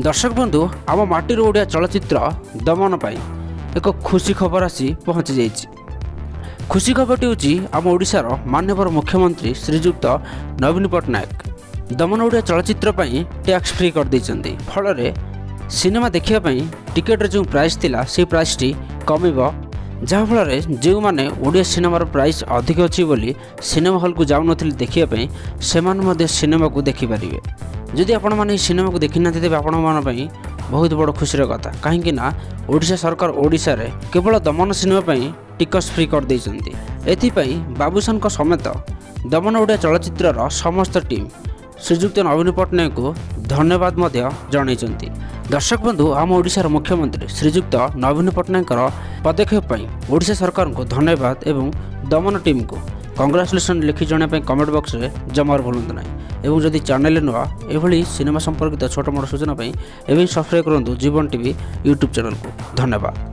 ଦର୍ଶକ ବନ୍ଧୁ, ଆମ ମାଟିର ଓଡ଼ିଆ ଚଳଚ୍ଚିତ୍ର ଦମନ ପାଇଁ ଏକ ଖୁସି ଖବର ଆସି ପହଞ୍ଚି ଯାଇଛି। ଖୁସି ଖବରଟି ହେଉଛି, ଆମ ଓଡ଼ିଶାର ମାନ୍ୟବର ମୁଖ୍ୟମନ୍ତ୍ରୀ ଶ୍ରୀଯୁକ୍ତ ନବୀନ ପଟ୍ଟନାୟକ ଦମନ ଓଡ଼ିଆ ଚଳଚ୍ଚିତ୍ର ପାଇଁ ଟ୍ୟାକ୍ସ ଫ୍ରି କରିଦେଇଛନ୍ତି। ଫଳରେ ସିନେମା ଦେଖିବା ପାଇଁ ଟିକେଟ୍ର ଯେଉଁ ପ୍ରାଇସ୍ ଥିଲା, ସେଇ ପ୍ରାଇସ୍ଟି କମିବ, ଯାହାଫଳରେ ଯେଉଁମାନେ ଓଡ଼ିଆ ସିନେମାର ପ୍ରାଇସ୍ ଅଧିକ ଅଛି ବୋଲି ସିନେମା ହଲ୍କୁ ଯାଉନଥିଲେ ଦେଖିବା ପାଇଁ, ସେମାନେ ମଧ୍ୟ ସିନେମାକୁ ଦେଖିପାରିବେ। ଯଦି ଆପଣମାନେ ଏହି ସିନେମାକୁ ଦେଖିନାହାନ୍ତି, ତେବେ ଆପଣମାନଙ୍କ ପାଇଁ ବହୁତ ବଡ଼ ଖୁସିର କଥା, କାହିଁକି ନା ଓଡ଼ିଶା ସରକାର ଓଡ଼ିଶାରେ କେବଳ ଦମନ ସିନେମା ପାଇଁ ଟିକସ ଫ୍ରି କରିଦେଇଛନ୍ତି। ଏଥିପାଇଁ ବାବୁସାନଙ୍କ ସମେତ ଦମନ ଓଡ଼ିଆ ଚଳଚ୍ଚିତ୍ରର ସମସ୍ତ ଟିମ୍ ଶ୍ରୀଯୁକ୍ତ ନବୀନ ପଟ୍ଟନାୟକଙ୍କୁ ଧନ୍ୟବାଦ ମଧ୍ୟ ଜଣାଇଛନ୍ତି। ଦର୍ଶକ ବନ୍ଧୁ, ଆମ ଓଡ଼ିଶାର ମୁଖ୍ୟମନ୍ତ୍ରୀ ଶ୍ରୀଯୁକ୍ତ ନବୀନ ପଟ୍ଟନାୟକଙ୍କର ପଦକ୍ଷେପ ପାଇଁ ଓଡ଼ିଶା ସରକାରଙ୍କୁ ଧନ୍ୟବାଦ ଏବଂ ଦମନ ଟିମ୍କୁ କଂଗ୍ରାଚୁଲେସନ୍ ଲେଖି ଜଣାଇବା ପାଇଁ କମେଣ୍ଟ ବକ୍ସରେ ଜମାରୁ ଭୁଲନ୍ତୁ ନାହିଁ। ଏବଂ ଯଦି ଚ୍ୟାନେଲରେ ନୂଆ, ଏଭଳି ସିନେମା ସମ୍ପର୍କିତ ଛୋଟ ମୋଟ ସୂଚନା ପାଇଁ ଏବେ ସବସ୍କ୍ରାଇବ୍ କରନ୍ତୁ ଜୀବନ ଟିଭି ୟୁଟ୍ୟୁବ୍ ଚ୍ୟାନେଲକୁ। ଧନ୍ୟବାଦ।